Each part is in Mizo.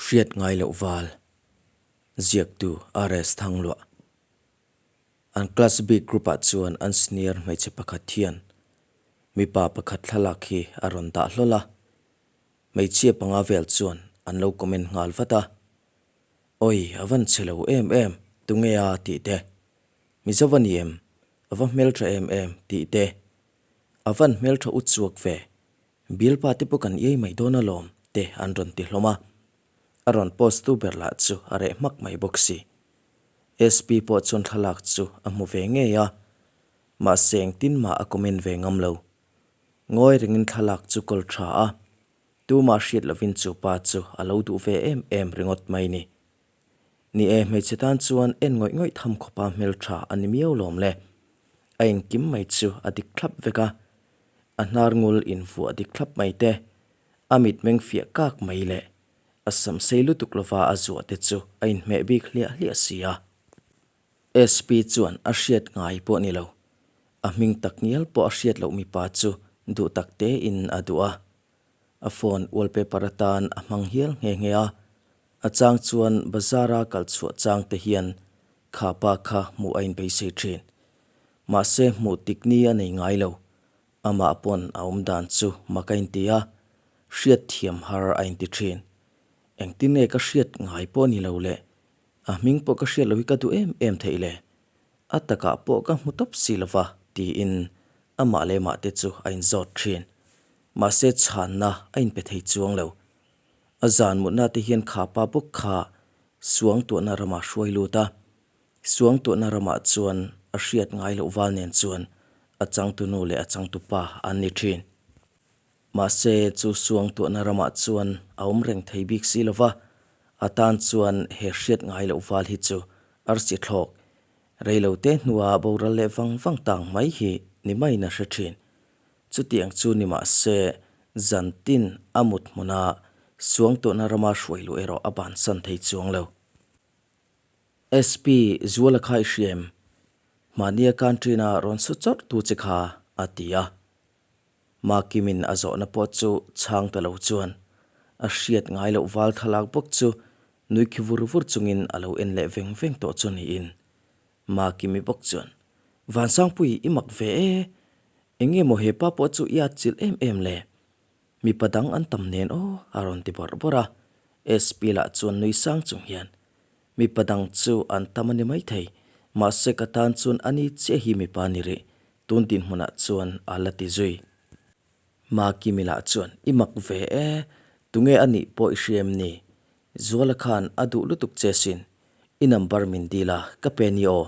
Hriat ngai loh val, ziaktu RS Thangluah. An class bik group ah chuan an senior hmeichhe pakhat hian mipa pakhat thlalak hi a rawn dah hlawl a, hmeichhia panga vel chuan an lo comment nghal vat a, Awi a van chhe lo em em, tunge a tih te, Mizo a ni em, a va hmeltha em em tih te, a van hmeltha u chuak ve, Bialpa te pawh kan iai mai dawn alawm te an rawn ti hlawm a, a rawn post tu ber lah chu a reh hmak mai bawk si. SP pawh chuan thlalak chu a hmu ve ngei a, mahse engtin mah a comment ve ngam lo. Ngawi rengin thlalak chu kawl tha a, tumah hriat lovin chu pa chu a lo duh ve em em ringawt mai ni. Ni e, hmeichhe tan chuan en ngawih ngawih tham khawpa hmeltha a ni miau lawm le. A engkim mai chu a dik thlap vek a, a hnar ngul invuah dik thlap mai te, a mitmeng fiah kak mai leh a sam sei lutuk lova a zuah te chu a inhmeh bik hliah hliah si a. SP chuan a hriat ngai pawh ni lo, a hming tak ngial pawh a hriat loh mipa chu duh tak tein a duh a. A phone wallpaper atan a hmang hial nghe nghe a, a chang chuan bazar-a kal chhuah chang te hian kha pa kha hmuh a inbeisei thin. Mahse hmuh tik ni a nei ngai lo, amah pawn a awm dan chu mak a inti a, hriat thiam har a inti thin. Engtin nge ka hriat ngai pawh ni lo le, a hming pawh ka hriat lo hi ka duh em em theih le, a takah pawh ka hmu tawp si lova tiin amah leh mah te chu a inzawt thin. Mahse chhanna a inpe thei chuang lo. A zan mutna te hian kha pa bawk kha Suangtuahna ramah hruai lut a. Suangtuahna ramah chuan a hriat ngai loh val nen chuan a changtunu leh a changtupa an ni thin. Mahse chu Suangtuahna ramah chuan a awm reng thei bik si lo va, a tan chuan he hriat ngai loh val hi chu arsi thlawk reilote hnua boral leh vang vang tang mai hi ni maiin a hre thin. Chutiang chu ni mah se, zan tin a mut hmuna Suangtuahna rama hruai luh erawh a bansan thei chuang lo. SP, Zuala kha i hria em? Mahnia canteen a rawn su chawrh tu che kha, a ti a. Makimin a zawhna pawh chu chhang ta lo chuan a hriat ngai loh val thlalak bawk chu nui khi vur vur chungin a lo en leh veng veng tawh chu niin. Makimi bawk chuan, Vansangpui i mak ve e, eng nge maw hepa pawh chu i atchilh em em le? Mipa dang an tam nen aw a rawn ti bawrh bawrh a, SP lah chuan nui sang chung hian, Mipa dang chu an tam a ni maithei, mahse ka tan chuan ani chiah hi mipa ni rih, tun dinhmunah chuan a la ti zui. Makimi lah chuan, I mak ve e, tunge a nih pawh i hria em ni? Zuala khan a duh lutuk che sin, i number min dil a, ka pe ni aw,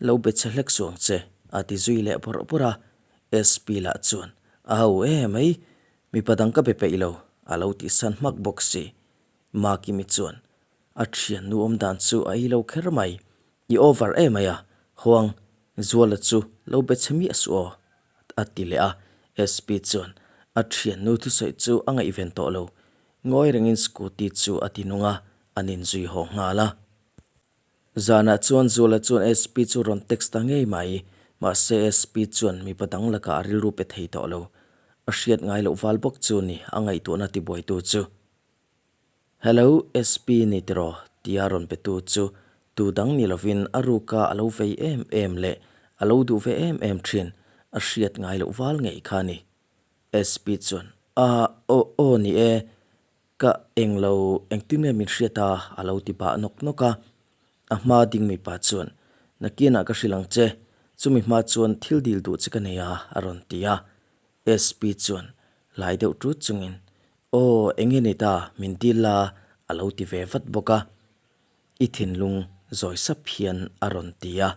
lo be che hlek suang che, a ti zui leh bawrh bawrh a, SP lah chuan, A ho e mai, mipa dang ka be peih lo, a lo tih san hmak bawk si. Makimi chuan, A thiannu awm dan chu a ei lo kher mai, i over e mai a, Huang, Zuala chu lo be che miah suh aw, a ti leh a, SP chuan a thiannu thusawi chu a ngaihven tawh lo, Ngawi rengin scooty chu a ti nung a, an inzui haw nghal a. Zanah chuan Zuala chuan SP chu rawn text ta ngei mai, mahse SP chuan mipa dang lakah a rilru pe thei tawh lo. A hriat ngai loh val bawk chu ni a ngaihtuahna tibuaitu chu. Hello SP ni tiraw? tia rawn petu chu tu dang ni lovin a ruka a lo vei em em leh a lo duh ve em em thin, a hriat ngai loh val ngei kha a ni. SP chuan, A, aw, aw ni e, ka englo engtin nge min hriat a? a lo ti bah nawk nawk a. A hma ding mipa chuan, Nakinah ka hrilh ang che, chumi hma chuan thil dil duh che ka nei a, a rawn ti a. SP chuan lai deuh tut chungin, Aw, enge ni ta, min dil la, a lo ti ve vat bawk a. I thinlung zawi sap hian a rawn ti a.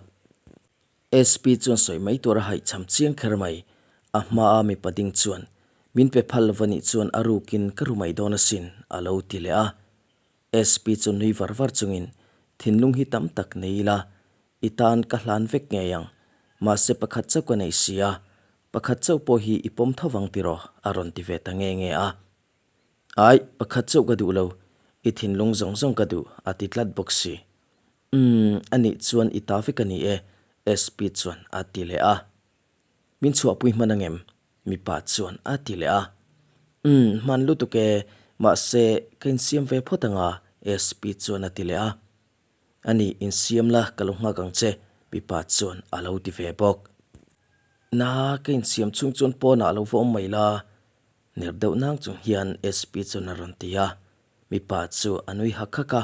SP chuan sawi mai tur a haihchham chiang kher mai. A hmaa mipa ding chuan, Min pe phal lova nih chuan a rukin ka ru mai dawn asin, a lo ti leh a. SP chu nui var var chungin, Thinlung hi tam tak nei ila, i tan ka hlan vek ngei ang. Mahse pakhat chauh ka nei si a, pakhat chauh pawh hi i pawm tho vang tiraw, a rawn ti ve ta nge nge a. Ai, pakhat chauh ka duh lo, i thinlung zawng zawng ka duh, a ti tlat bawk si. Umm, a nih chuan i ta vek a ni e, SP chuan a ti leh a. Min chhuahpui hman angem? Mipa chuan a ti leh a. Umm, hman lutuk e, mahse ka insiam ve phawt anga, SP chuan a ti leh a. A ni, insiam la, ka lo nghak ang che, mipa chuan a lo ti ve bawk. Na, ka insiam chhung chuan pawnah a lo va awm mai la, ner deuh nang chung hian SP chuan a rawn ti a. Mipa chu a nui hak hak a,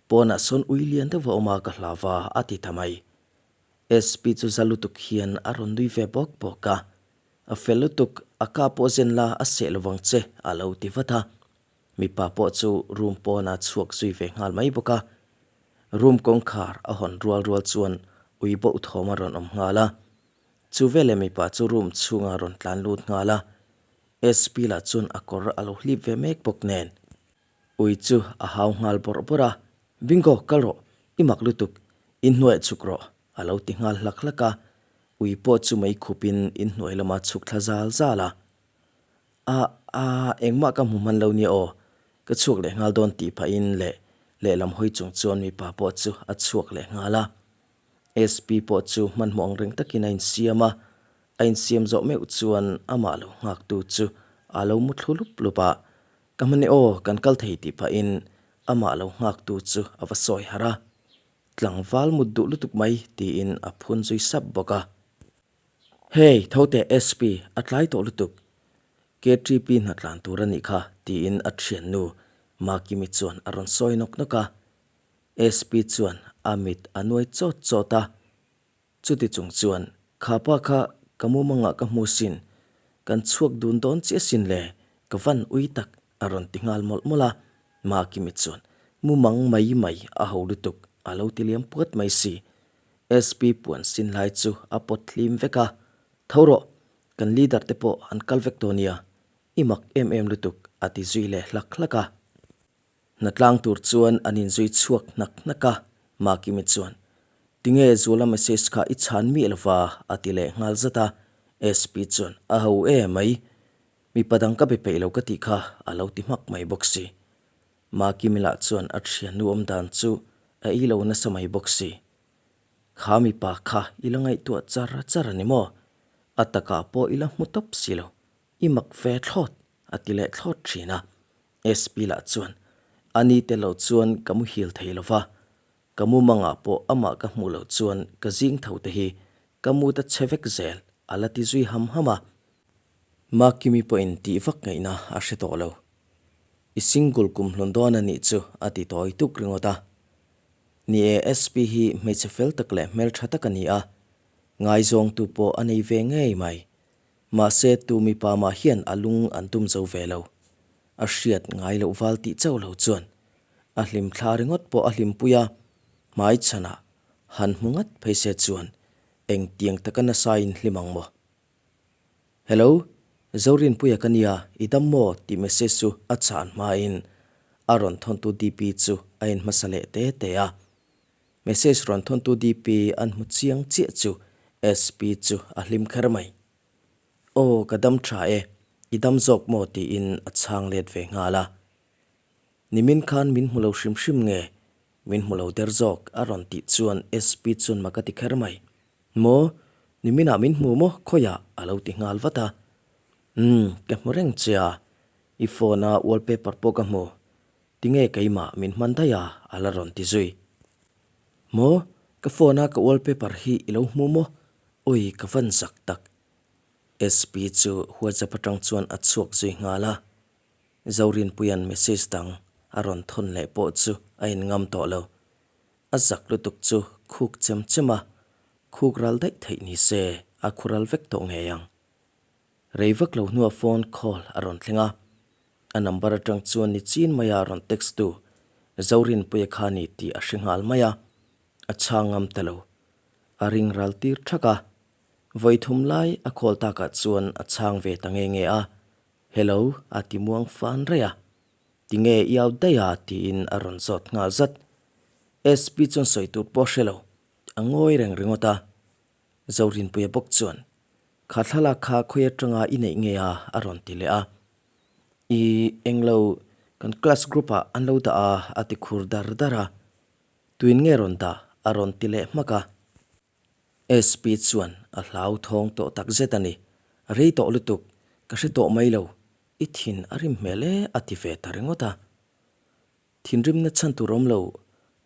Pawnah sawn ui lian deuh va awm a ka hlau va, a ti ta mai. SP chu za lutuk hian a rawn nui ve bawk bawk a. A fel lutuk, a ka pawh zen la a seh lovang che, a lo ti vat a. Mipa pawh chu room pawnah chhuak zui ve nghal mai bawk a. Room kawngkhar a hawn rual rual chuan ui boh thawm a rawn awm nghal a. Chu veleh mipa chu room chhungah a rawn tlan lut nghal a. SP lah chuan a kawr a lo hlip ve mek bawk nen. Ui chu a hau nghal bawrh bawrh a, Bingo, kal rawh, i mak lutuk, inhnuaiah chhuk rawh, a lo ti nghal hlak hlak a. Ui pawh chu mei khupin inhnuai lamah chhuk thla zal zal a. A, a, engmah ka hmu hman lo nia aw, ka chhuak leh nghal dawn tih phahin leh lehlam hawi chung chuan mipa pawh chu a chhuak leh nghal a. SP pawh chu hmanhmawh ang reng takin a insiam a, a insiam zawh meuh chuan amah lo nghaktu chu a lo mu thlu lup lup a, Ka hman e aw, kan kal thei tih phahin amah lo nghaktu chu a va sawi harh a, Tlangval mut duh lutuk mai tiin a phun zui sap bawk a. Hey, tho teh SP, a tlai tawh lutuk. KTP hna tlan tur a nih kha, tiin a thiannu Makimi chuan a rawn sawi nawk nawk a. SP chuan a mit a nuai chawt chawt a. Chuti chung chuan, Kha pa kha ka mumangah ka hmu sin, kan chhuak dun dawn chiah sin le, ka van ui tak, a rawn ti nghal mawlh mawlh a. Makimi chuan, Mumang mai mai a ho lutuk, a lo ti liam puat mai si. SP puan sin lai chu a pawt hlim vek a, Tho rawh, kan leader te pawh an kal vek dawn nia, i mak em em lutuk, a ti zui leh hlak hlak a. Hnatlang tur chuan an inzui chhuak hnak hnak a, Makimi chuan, Tinge Zuala message kha i chhan miah lova? a ti leh nghal zat a, SP chuan, A ho e mai, mipa dang ka be peih lo ka tih kha, a lo ti hmak mai bawk si. Makimi lah chuan a thiannu awm dan chu a ei lo nasa mai bawk si. Kha mipa kha i la ngaihtuah char char a ni maw? A takah pawh i la hmu tawp si lo, i mak ve thlawt, a ti leh thlawt thin a. SP lah chuan, A ni te lo chuan ka muhil thei lo va, ka mumangah pawh amah ka hmuh loh chuan ka zing tho te hi ka mu ta che vek zel, a la ti zui ham ham a. Makimi pawhin tih vak ngaihna a hre tawh lo. I single kum hlun dawn a nih chu a ti tawi tuk ringawt a. Ni e, SP hi hmeichhe fel tak leh hmeltha tak a ni a, ngaizawngtu pawh a nei ve ngei mai. Mahse tu mipa mah hian a lung an tum zo ve lo. A hriat ngai loh val tih chauh lo chuan a hlim thla ringawt pawh a hlimpui a, hmai chhanah han hmu ngat phei se chuan engtiang taka nasain hlim ang maw? Hello, Zorinpuia ka nia, i dam maw? tih message chu a chhan hmain a rawn thawntu DP chu a en hmasa leh te te a. Message rawn thawntu DP an hmu chiang chiah chu SP chu a hlim kher mai. Aw, ka dam tha e, i dam zawk maw? tiin a chhang let ve nghal a. Nimin khan min hmu lo hrim hrim nge? Min hmu lo der zawk a rawn tih chuan SP chuan mak a ti kher mai. Maw? Niminah min hmu maw? Khawiah? a lo ti nghal vat a. Umm, ka hmu reng che a, i phone a wallpaper pawh ka hmu. Tinge keimah min hman daih a? a la rawn ti zui. Maw? Ka phone a ka wallpaper hi i lo hmu maw? Ui, ka van zak tak. SP chu WhatsApp atang chuan a chhuak zui nghal a. Zorinpuia'n message dang a rawn thawn leh pawh chu a inngam tawh lo. A zak lutuk chu khuk chem chem a, khuk ral daih theih ni se a khu ral vek tawh ngei ang. Rei vak lo hnua phone call a rawn thleng a, a number atang chuan ni chin maia rawn text tu Zorinpuia kha ni tih a hre nghal mai a, a chhang ngam ta lo. A ring ral tir thak a, vawi thum lai a call takah chuan a chhang ve ta nge nge a, Hello a ti muang fan raih a, tinge i out daih a tiin a rawn zawt nghal zat. SP chuan sawi tur pawh a hre lo, a ngawi reng ringawt a. Zorinpuia bawk chuan, Kha thlalak kha khawi atanga i neih nge a? a rawn ti leh a. I englo kan class group ah an lo dah a a ti khur dar dar a. Tuin nge rawn dah? a rawn ti leh hmak a. SP chuan a hlau thawng tawh tak zet a ni. Rei tawh lutuk, ka hre tawh mai lo, i thin a rim hmel e a ti ve ta ringawt a. Thinrimna chhan tur awm lo,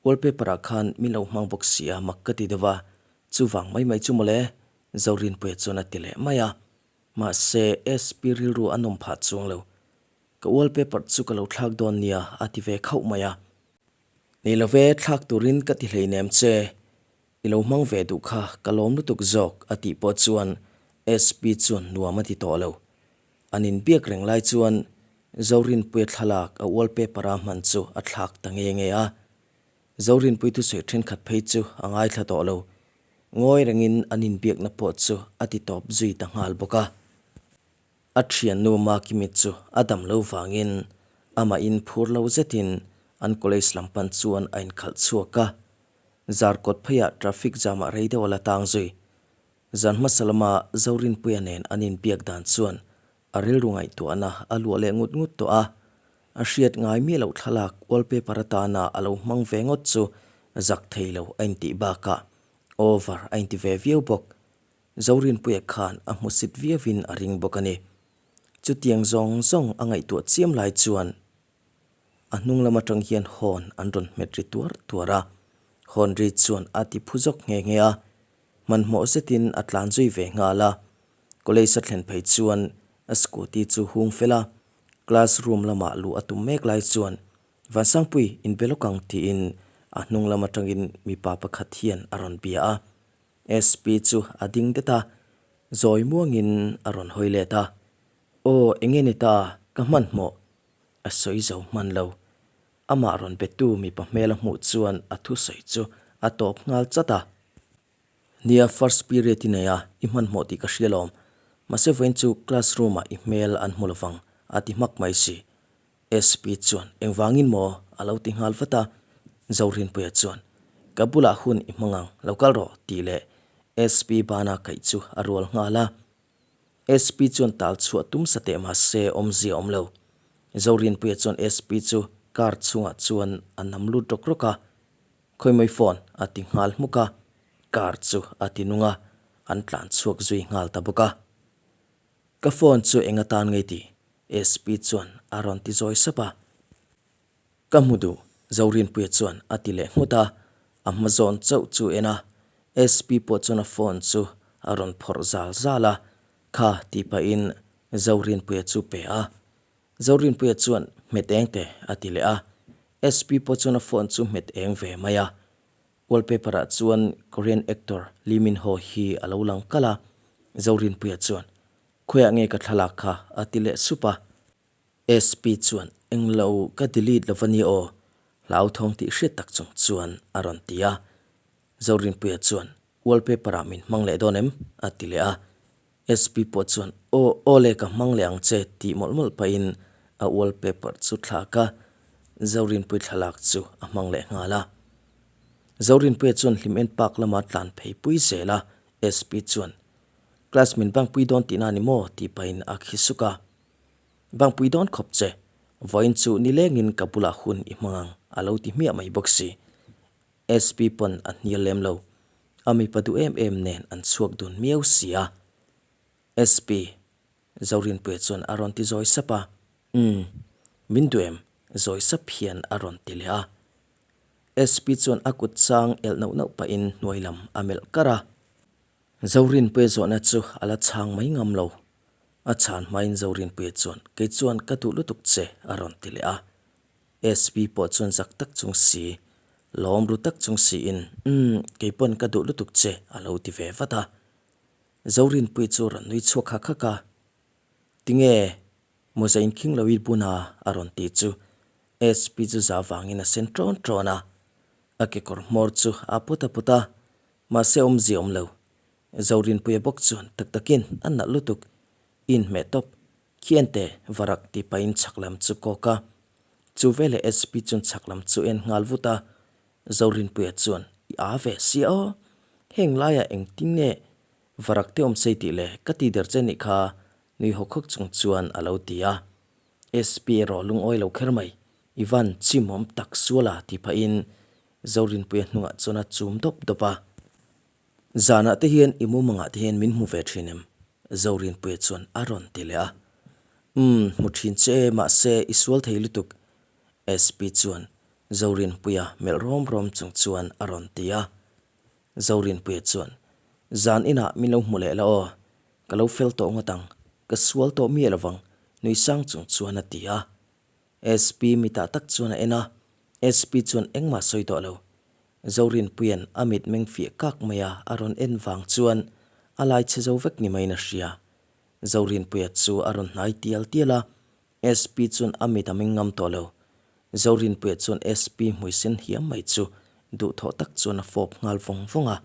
wallpaper ah khan min lo hmang bawk si a mak ka ti deuh a, chuvang mai mai chu mawle, Zorinpuia chuan a ti leh mai a. Mahse, SP rilru a nawm phah chuang lo. Ka wallpaper chu ka lo thlak dawn nia a ti ve khauh mai a. Ni lo ve, thlak turin ka ti hleinem che. I lo hmang ve duh kha ka lawm lutuk zawk a tih pawh chuan SP chuan nuam a ti tawh lo. An inbiak reng lai chuan Zorinpuia thlalak a wallpaper a hman chu a thlak ta nge nge a. Zorinpui thusawi thenkhat phei chu a ngaithla tawh lo. Ngawi rengin an inbiakna pawh chu a ti tawp zui ta nghal bawk a. A thiannu Makimi chu a dam lo vangin amah in phur lo zetin an college lam pan chuan a inkhalh chhuak a. Zarkawt pheiah traffic jam ah rei deuh a la tang zui. Zan hmasa lama Zorinpuia nen an inbiak dan chuan a rilru ngaihtuahna a luah leh ngut ngut tawh a. A hriat ngai miah loh thlalak wallpaper atana a lo hmang ve ngawt chu zak thei lo a intih bakah over a inti ve viau bawk. Zorinpuia khan a hmusit viauin a ring bawk a ni. Chutiang zawng zawng a ngaihtuah chiam lai chuan a hnung lam atang hian hawn an rawn hmet ri tuar tuar a, hawn ri chuan a ti phu zawk nghe nghe a, hmanhmawh zetin a tlan zui ve nghal a. College a thlen phei chuan a scooty chu hung fel a, class room lamah luh a tum mek lai chuan Vansangpui inbe lawk ang tiin a hnung lam atangin mipa pakhat hian a rawn bia a. SP chu a ding det a, zawi muangin a rawn hawi let a. Aw, enge ni ta, ka hmanhmawh. A sawi zo hman lo. Amah rawn betu mipa hmel a hmuh chuan a thusawi chu a tawp nghal chat a. Nia, first period i nei a, i hmanhmawh tih ka hria lawm. Mahse vawiin chu class room ah i hmel an hmu lovang, a ti hmak mai si. SP chuan, Engvangin maw? a lo ti nghal vat a. Zorinpuia chuan, Ka bulah hun i hmang ang, lo kal rawh, tih leh SP bana kaih chu a rual nghal a. SP chuan tal chhuah tum sa teh mah se awmzia awm lo. Zorinpuia chuan SP chu car chhungah chuan a nam lut rawk rawk a, Khawimawii phone a ti nghal hmuk a, car chu a ti nung a, an tlan chhuak zui nghal ta bawk a. Ka phone chu eng atan ngei tih? SP chuan a rawn ti zawi sap a. Ka hmu duh, Zorinpuia chuan a ti leh nghut a, a hma zawn chauh chu en a. SP pawh chuan a phone chu a rawn phawrh zal zal a, Kha tih pahin Zorinpuia chu pe a. Zorinpuia chuan hmet eng teh a ti leh a. SP pawh chuan a phone chu hmet eng ve mai a. Wallpaper ah chuan Korean actor Lee Min Ho hi a lo lang kalh a, Zorinpuia chuan Khawiah nge ka thlalak kha? a ti leh sup a. SP chuan, Englo, ka delete lo va nia aw, hlauthawng tih hriat tak chung chuan a rawn ti a. Zorinpuia chuan, Wallpaper ah min hmang leh dawn em? a ti leh a. SP pawh chuan, Aw, aw le ka hmang leh ang che tih mawlh mawlh pahin a wallpaper chu thlak a, Zorinpui thlalak chu a hmang leh nghal a. Zorinpuia chuan hlim en park lama tlan phei pui zel a, SP chuan, Class min bangpui dawn tihna a ni maw? tih pahin a khi suk a. Bangpui dawn khawp che, vawiin chu nilengin ka bulah hun i hmang ang a lo ti hmiah mai bawk si. SP pawn a hnial lem lo. A mipa duh em em nen an chhuak dun miau si a. SP, Zorinpuia chuan a rawn ti zawi sap a. Umm, min duh em? Zawi sap hian a rawn ti leh a. SP chuan a kut chang elh nauh nauh pahin hnuai lam a melh kar a. Zorinpuia zawhna chu a la chhang mai ngam lo. A chhan hmain Zorinpuia chuan, Kei chuan ka duh lutuk che, a rawn ti leh a. SP pawh chuan zak tak chung si, lawm ru tak chung siin, Umm, kei pawn ka duh lutuk che, a lo ti ve vat a. Zorinpuia chu rawn nui chhuak hak hak a. Tinge, mawza inkhing lo i bun a, a rawn ti chu. SP chu za vangin a sen ṭawn ṭawn a. A kekawr hmawr chu a put a put a. Mahse awmzia awm lo. Zorinpuia bawk chuan tak takin a nalh lutuk. I inhmeh tawp. Khiante varak tih pahin chhak lam chu kawk a. Chu veleh SP chuan chhak lam chu en nghal vut a. Zorinpuia chuan i aa ve sia aw. Heng laiah engtin nge varak te awm sei tih le ka ti der che nih kha nui hawk hawk chung chuan a lo ti a. SP erawh lungawi lo kher mai. I van chimawm tak sual a tih phahin Zorinpuia hnungah chuan a chum dawp dawp a. Zanah te hian i mumangah te hian min hmu ve thin em? Zorinpuia chuan a rawn ti leh a. Umm, hmu thin che e, mahse i sual thei lutuk. SP chuan. Zorinpuia melh rawm rawm chung chuan a rawn ti a. Zorinpuia chuan, Zan inah min lo hmu leh la aw, ka lo fel tawh ngawt ang, ka sual tawh miah lovang, nui sang chung chuan a ti a. SP mitah tak chuan a en a, SP chuan engmah sawi tawh lo. Zorinpuia'n a mit meng fiah kak mai a a rawn en vang chuan a lai chhe zo vek ni maiin a hria. Zorinpuia chu a rawn hnai tial tial a, SP chuan a mit a meng ngam tawh lo. Zorinpuia chuan SP hmui sen hiam mai chu duhthawh tak chuan a fawp nghal vawng vawng a.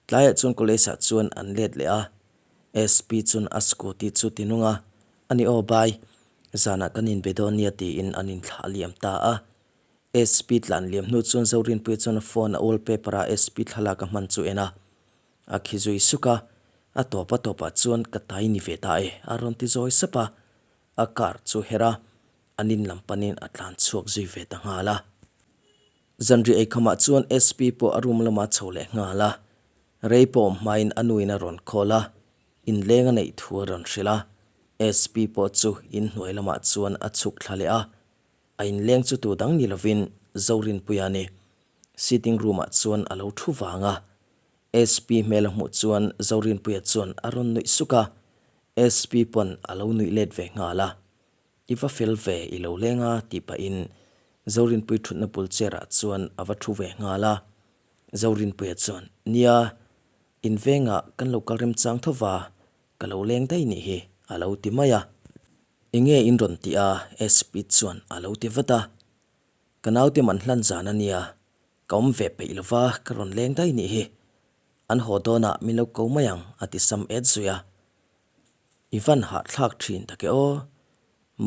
Tlaiah chuan college ah chuan an let leh a, SP chuan a scooty chu ti nung a, Ani aw bye, zanah kan inbe dawn nia tiin an inthlah liam ta a. SP tlan liam hnu chuan Zorinpuia chuan a phone a wallpaper a SP thlalak a hman chu en a, a khi zui suk a, a tawp a tawpah chuan ka tai ni ve ta e a rawn ti zawi sap a, a car chu her a, an in lam panin a tlan chhuak zui ve ta nghal a. Zanriah eikhamah chuan SP pawh a room lamah a chho leh nghal a, rei pawh awm hmain a nuin a rawn call a, inleng a neih thu a rawn hrilh a, SP pawh chu inhnuai lamah chuan a chhuk thla leh a, a inleng chu tu dang ni lovin Zorinpuia a ni. Sitting room ah chuan a lo thu vang a, SP hmel a hmuh chuan Zorinpuia chuan a rawn nuih suk a, SP pawn a lo nuih let ve nghal a. I va fel ve i lo leng a tih pahin Zorinpui thutna bul chair ah chuan a va thu ve nghal a. Zorinpuia chuan, Nia, in vengah kan lo kal remchang tho va, ka lo leng daih nih hi a lo ti mai a. Enge in rawn tih a? SP chuan a lo ti vat a. Ka naute man hlan zan a nia, ka awm ve peih lo va, ka rawn leng daih nih hi. An haw dawnah min lo ko mai ang a ti sam et zui a. I van hahthlak thin tak e aw.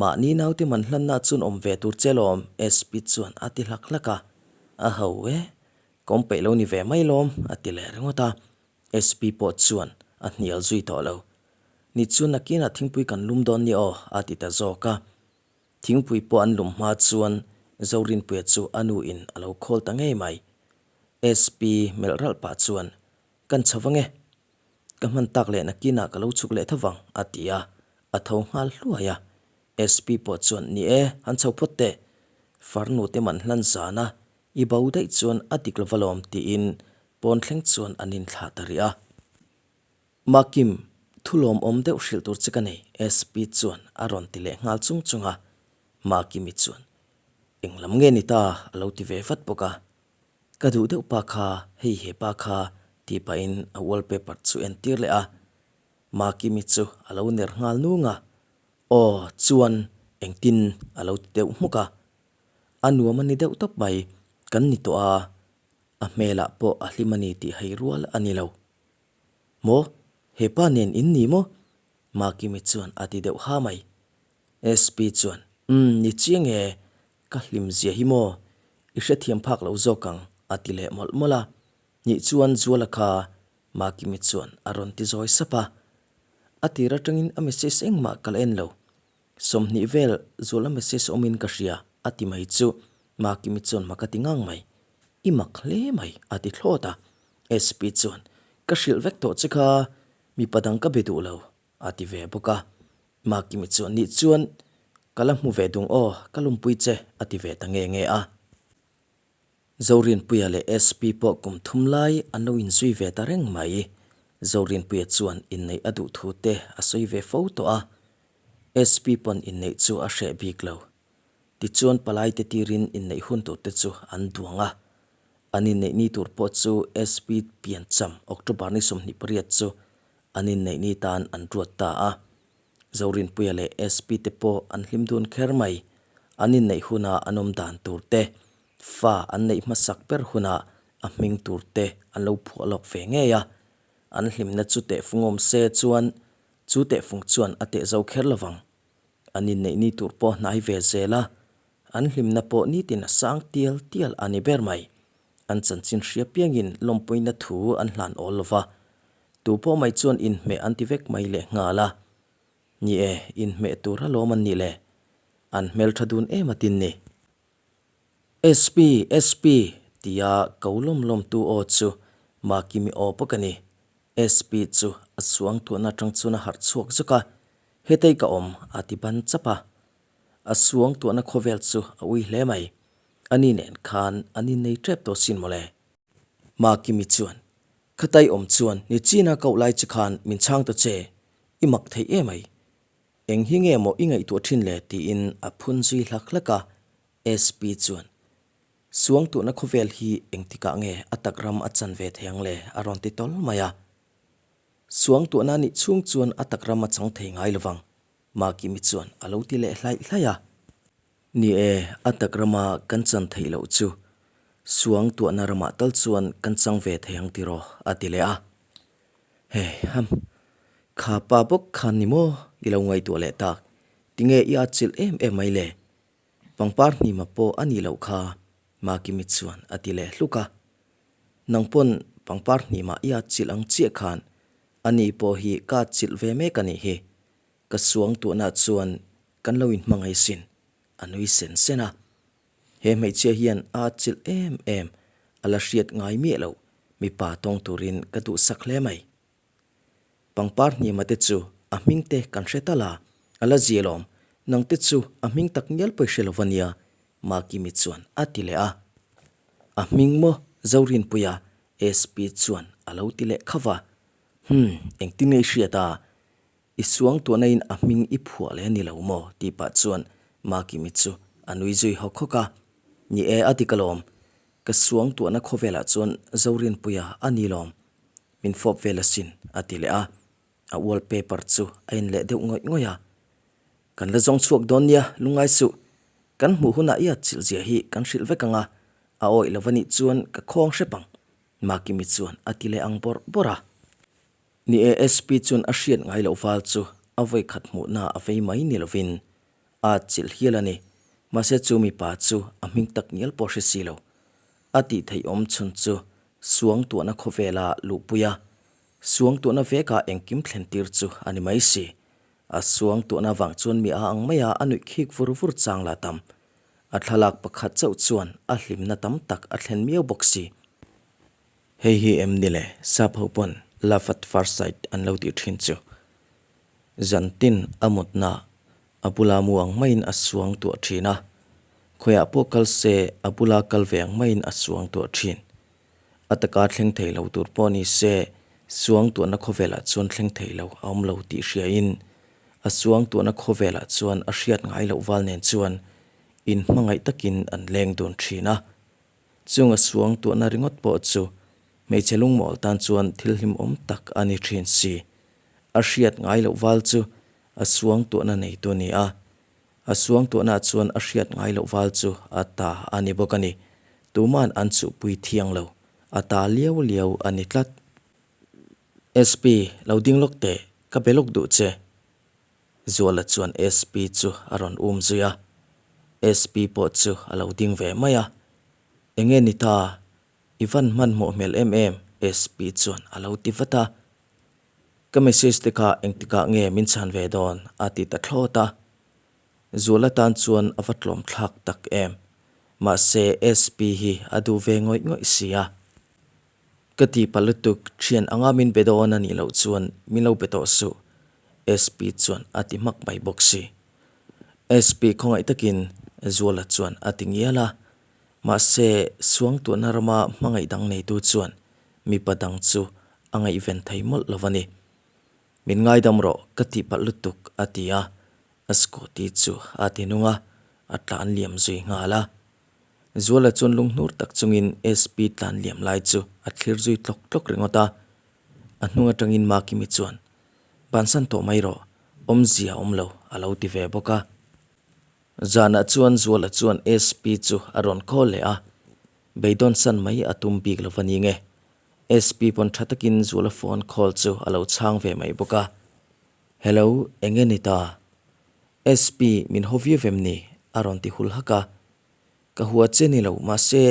Mahni naute man hlanna chuan awm ve tur che lawm SP chuan a ti hlak hlak a. A ho e, ka awm peih lo ni ve mai lawm a ti leh ringawt a. SP pawh chuan a hnial zui tawh lo. Ni chu nakinah thingpui kan lum dawn ni aw a ti ta zawk a. Thingpui pawh an lum hma chuan Zorinpuia chu a nu in a lo khawl ta ngei mai. SP melh ralh pah chuan, Kan chho vang e. Ka hman tak leh nakinah ka lo chhuk leh tho vang, a ti a, a tho nghal hluai a. SP pawh chuan, Ni e, han chho phawt teh. Farnu te man hlan zan a, i bo daih chuan a dik lo va lawm, tiin pawn thleng chuan an inthlah ta rih a. Makim, thu lawmawm deuh hrilh tur che ka nei, SP chuan a rawn ti leh nghal chung chung a. Makimi chuan, Eng lam nge ni ta? a lo ti ve vat bawk a. Ka duh deuh pa kha, hei he pa kha, tih pahin a wallpaper chu en tir leh a. Makimi chu a lo ner nghal nung a, Aw, chuan engtin a lo ti deuh hmuk a. A nuam a ni deuh tawp mai, kan ni tawh a, a hmelah pawh a hlim a ni tih hei rual a ni lo. Maw, he pa nen in ni maw? Makimi chuan a ti deuh ha mai. SP chuan, Umm, ni chiang e, ka hlim zia hi maw? I hrethiam phak lo zawk ang, a ti leh mawlh mawlh a. Nih chuan Zuala kha Makimi chuan a rawn ti zawi sap a. A tir atangin a message engmah ka la en lo. 20 vel Zuala message awmin ka hria, a ti mai chu Makimi chuan mak a ti ngang mai. I mak hle mai, a ti thlawt a. SP chuan, Ka hrilh vek tawh che kha, mipa dang ka be duh lo, a ti ve bawk a. Makimi chuan, Nih chuan ka la hmu ve dung aw, ka lumpui che, a ti ve ta nge nge a. Zorinpuia leh SP pawh kum thum lai an lo inzui ve ta reng mai. Zorinpuia chuan inneih a duh thu te a sawi ve fo tawh a. SP pawn inneih chu a hreh bik lo. Tichuan palaite tirin inneih hun tur te chu an duang a. An inneih ni tur pawh chu SP piancham October ni 28 chu An inneih ni tan an ruat ta a. Zorinpuia leh SP te pawh an hlim dun kher mai. An inneih huna an awm dan tur te, fa an neih hmasak ber huna a hming tur te an lo phuah lawk ve ngei a. An hlimna chu tehfung awm se chuan chu tehfung chuan a teh zo kher lovang. An inneih ni tur pawh hnai ve zel a, an hlimna pawh nitin a sang tial tial a ni ber mai. An chanchin hria piangin lawmpuina thu an hlan awl lo va, tu pawh mai chuan inhmeh an ti vek mai leh nghal a. Ni e, inhmeh tur alawm an nih le. An hmeltha dun em atin ni. SP, SP! tia ko lawm lawmtu aw chu Makimi aw bawk a ni. SP chu a suangtuahna atang chuan a harh chhuak zuk a, Hetei ka awm, a ti ban chap a. A suangtuahna khawvel chu a ui hle mai. Ani nen khan an innei tep tawh sin mawle. Makimi chuan, Khatai awm chuan nichina koh lai che khan min chhang ta che, i mak thei emai. Eng hi nge maw i ngaihtuah thin le tiin a phun zui hlak hlak a, SP chuan, Suangtuahna khawvel hi engtikah nge a tak ram a chan ve thei ang le a rawn ti tawl mai a. Suangtuahna nih chhung chuan a tak ram a chang thei ngai lovang, Makimi chuan a lo ti leh hlaih hlaih a. Ni e, a tak rama kan chan theih loh chu suangtuahna ramah tal chuan kan chang ve thei ang tiraw a ti leh a. Hei ham, kha pa bawk khan ni maw i lo ngaihtuah leh tak, tinge i atchilh em em mai le? Pangpar hnima pawh a nih loh kha Makimi chuan a ti leh hluk a. Nang pawn pangpar hnima i atchilh ang chiah khan ani pawh hi ka atchilh ve mek a nih hi. Ka suangtuahna chuan kan lo inhmangaih sin, a nui sen sen a. He hmeichhia hian a atchilh em em, a la hriat ngai miah loh, mipa tawng turin ka duhsak hle mai. Pangpar hnima te chu a hming te kan hre tal a, a la zia lawm, nang te chu a hming tak ngial pawh i hre lo va nia, Makimi chuan a ti leh a. A hming maw Zorinpuia SP chuan a lo ti leh khauh a. Humm, engtin nge i hriat a? I suangtuahna in a hming i phuah leh a ni lo maw? tih pah chuan Makimi chu a nui zui hawk hawk a. Ni e, a dik alawm. Ka suangtuahna khawvelah chuan Zorinpuia a ni lawm. Min fawp vel asin, a ti leh a. A wallpaper chu a in leh deuh ngawih ngawih a. Kan la zawng chhuak dawn nia, lungngai suh. Kan hmuh hunah i atchilh zia hi kan hrilh vek ang a, a awih lo va nih chuan ka khawng hrep ang, Makimi chuan a ti leh ang bawrh bawrh a. Ni e, SP chuan a hriat ngai loh val chu a vawi khat hmuhna a vei mai ni lovin a atchilh hial a ni. Mahse chu mipa chu a hming tak ngial pawh hre si lo. A tih theih awm chhun chu suangtuahna khawvela luhpui a, suangtuahna vekah engkim thlen tir chu a ni mai si. A suangtuahna vang chuan mi a ang mai a, a nuih khik vur vur chang la tam. A thlalak pakhat chauh chuan a hlimna tam tak a thlen miau bawk si. Hei hi em ni le, sap ho pawn love at first sight an lo tih thin chu. Zan tin a mutna a bula mu ang maiin a suang tuah thin a, khawiah pawh kal se a bula kal ve ang maiin a suang tuah thin. A taka thleng thei lo tur pawh ni se suang tuahna khawvelah chuan thleng thei lo a awm lo tih hriain a suang tuahna khawvelah chuan a hriat ngai loh val nen chuan inhmangaih takin an leng dun thin a. Chung a suang tuahna ringawt pawh chu hmeichhe lungmawl tan chuan thil hlimawm tak a ni thin si. A hriat ngai loh val chu a suang tuahna neitu a ni a. A suang tuahnaah chuan a hriat ngai loh val chu a ta a ni bawk a ni. Tuma'n an chuhpui thiang lo. A ta liau liau a ni tlat. SP, lo ding lawk teh, ka be lawk duh che. Zuala chuan SP chu a rawn um zui a, SP pawh chu a lo ding ve mai a. Enge ni ta? I van hmanhmawh hmel em em? SP chuan a lo ti vat a. Ka message te kha engtikah nge min chhan ve dawn? a ti ta thlawt a. Zuala tan chuan a va tlawm thlak tak em. Mahse SP hi a duh ve ngawih ngawih si a. Ka ti pa lutuk, thian anga min be dawn a nih loh chuan min lo be tawh suh, SP chuan a ti hmak mai bawk si. SP khawngaih takin Zuala chuan a ti ngial a, mahse Suangtuahna rama hmangaih dang neitu chuan mipa dang chu a ngaihven thei mawlh lo a ni. Min ngaidam rawh ka ti palh lutuk a ti a, a scooty chu a ti nung a, a tlan liam zui nghal a. Zuala chuan lunghnur tak chungin SP tlan liam lai chu a thlir zui tlawk tlawk ringawt a. A hnung atangin Makimi chuan, Bansan tawh mai rawh, awmzia awm lo, a lo ti ve bawk a. Zanah chuan Zuala chuan SP chu a rawn call leh a, beidawn san mai a tum bik lo va ni nge. SP pawn tha takin Zuala phone call chu a lo chhang ve mai bawk a. Hello, enge ni ta? SP, min haw viau em ni? a rawn ti hul hak a. Ka hua che ni lo, mahse,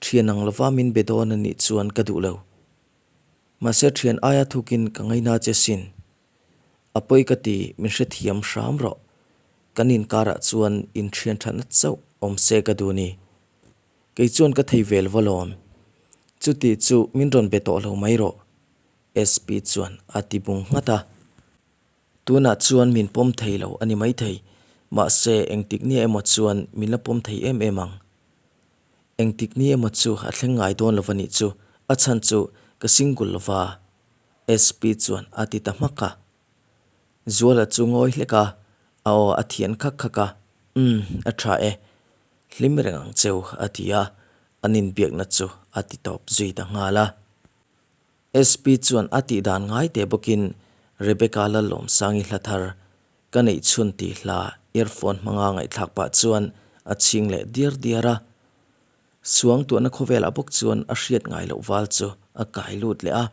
thian ang lova min be dawn a nih chuan ka duh lo. Mahse, thian aia thukin ka ngaina che sin. A pawi ka ti, min hrethiam hram rawh. Kan inkarah chuan inthian thatna chauh awm se ka duh ni. Kei chuan ka thei vel va lawm. Chuti chu min rawn be tawh lo mai rawh, SP chuan a ti bung nghat a. Tunah chuan min pawm thei lo a ni maithei, mahse engtik nia emaw chuan min la pawm thei em em ang. Engtik ni emaw chu a thleng ngai dawn lo va nih chu, a chhan chu ka single lo va SP chuan a ti ta hmak a. Zuala chu ngawi hlek a, a aw a thian khak khak a, Umm, a tha e. Hlim reng ang cheu a ti a, an inbiakna chu a ti tawp zui ta nghal a. SP chuan a tih dan ngai teh bawkin Rebecca Lalawmsangi hla thar ka neih chhun tih hla earphone hmanga ngaihthlak pah chuan a chhing leh diar diar a. Suangtuahna khawvelah bawk chuan a hriat ngai loh val chu a kai lut leh a.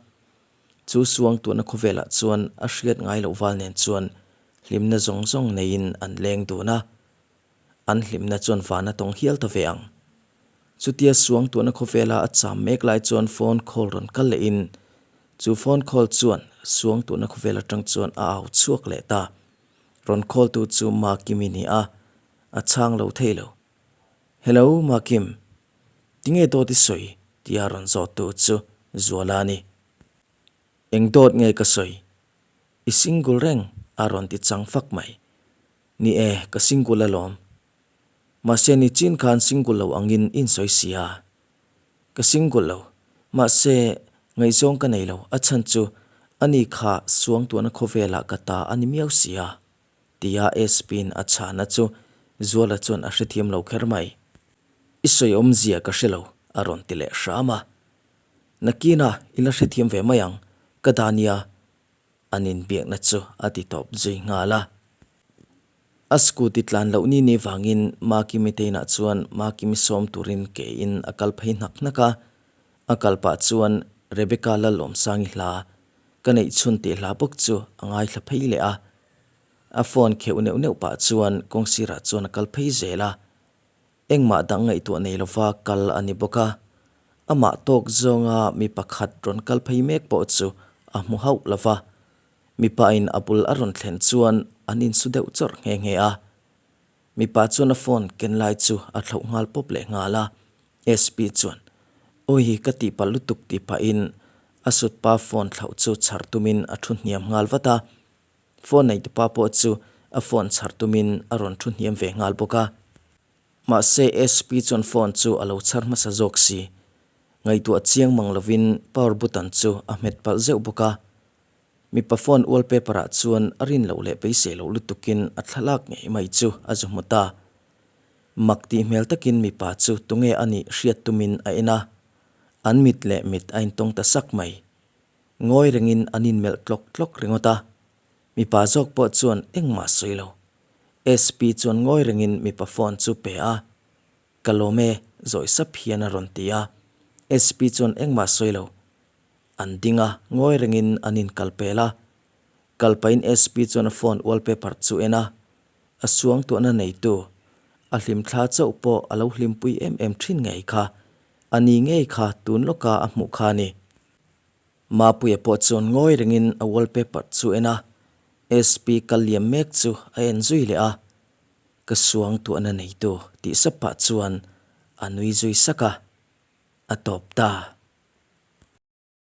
Chu suangtuahna khawvelah chuan a hriat ngai loh val nen chuan hlimna zawng zawng neiin an leng dun a. An hlimna chuan van a tawng hial ta ve ang. Chutia suangtuahna khawvela a cham mek lai chuan phone call rawn kal lehin chu phone call chuan suangtuahna khawvel atang chuan a au chhuak leh ta. Rawn call tu chu Makimi ni a, a chhang lo thei lo. Hello Makim, tinge dawt i sawi? tia rawn zawt tu chu Zuala a ni. Eng dawt nge ka sawi? I single reng a rawn ti chang fak mai. Ni e, ka single alawm. Mahse nichin khan single lo angin in sawi sia. Ka single lo. Mahse ngaihzawng ka nei lo. A chhan chu ani kha suangtuahna khawvelah ka ta a ni miau sia. Tia SP-in a chhana chu Zuala chuan a hrethiam lo kher mai. I sawi awmzia ka hre lo a rawn ti leh hram a. Nakina i la hrethiam ve mai ang ka dah nia an inbiakna chu a ti tawp zui nghal a. A scooty tlan loh ni ni vangin Makimi te inah chuan Makimi sawm turin ke in a kal phei hnak hnak a, a kal pah chuan Rebecca Lalawmsangi hla ka neih chhun tih hla bawk chu a ngaithla phei leh a. A phone kheuh neuh neuh pah chuan kawngsirah chuan a kal phei zel a. Engmah dang ngaihtuah nei lova kal a ni bawk a, amah tawk zawnga mi pakhat rawn kal phei mek pawh chu a hmu hauh lo va. Mipain a bul a rawn thlen chuan an insu deuh chawrh nghe nghe a. Mipa chuan a phone ken lai chu a thlauh nghal pawp leh nghal a. SP chuan, Awi ka tihpalh lutuk tih pahin a sutpa phone thlauh chu chhar tumin a thu hniam nghal vat a. Phone neitupa pawh chu a phone chhar tumin a rawn thu hniam ve nghal bawk a. Mahse SP chuan phone chu a lo chhar hmasa zawk si. Ngaihtuah chiang mang lovin power button chu a hmet palh zeuh bawk a. Mipa phone wallpaper ah chuan a rin loh leh beisei loh lutukin a thlalak ngei mai chu a zu hmu ta. Mak tih hmel takin mipa chu tunge a nih hriat tumin a en a. An mit leh mit a intawng ta sak mai. Ngawi rengin an inmelh tlawk tlawk ringawt a, mipa zawk pawh chuan engmah sawi lo. SP chuan ngawi rengin mipa phone chu pe a, Ka lawm e, zawih sap hian a rawn ti a. SP chuan engmah sawi lo. An ding a, ngawi rengin an inkal pel a. Kal pahin SP chuan a phone wallpaper chu en a, a suangtuahna neitu, a hlimthla chauh pawh a lo hlimpui em em thin ngei kha, a ni ngei kha tun lawka a hmuh kha a ni. Mapuia pawh chuan ngawi rengin a wallpaper chu en a, SP kal liam mek chu a en zui leh a, Ka suangtuahna neitu tih sap pah chuan a nui zui sak a, a tawp ta.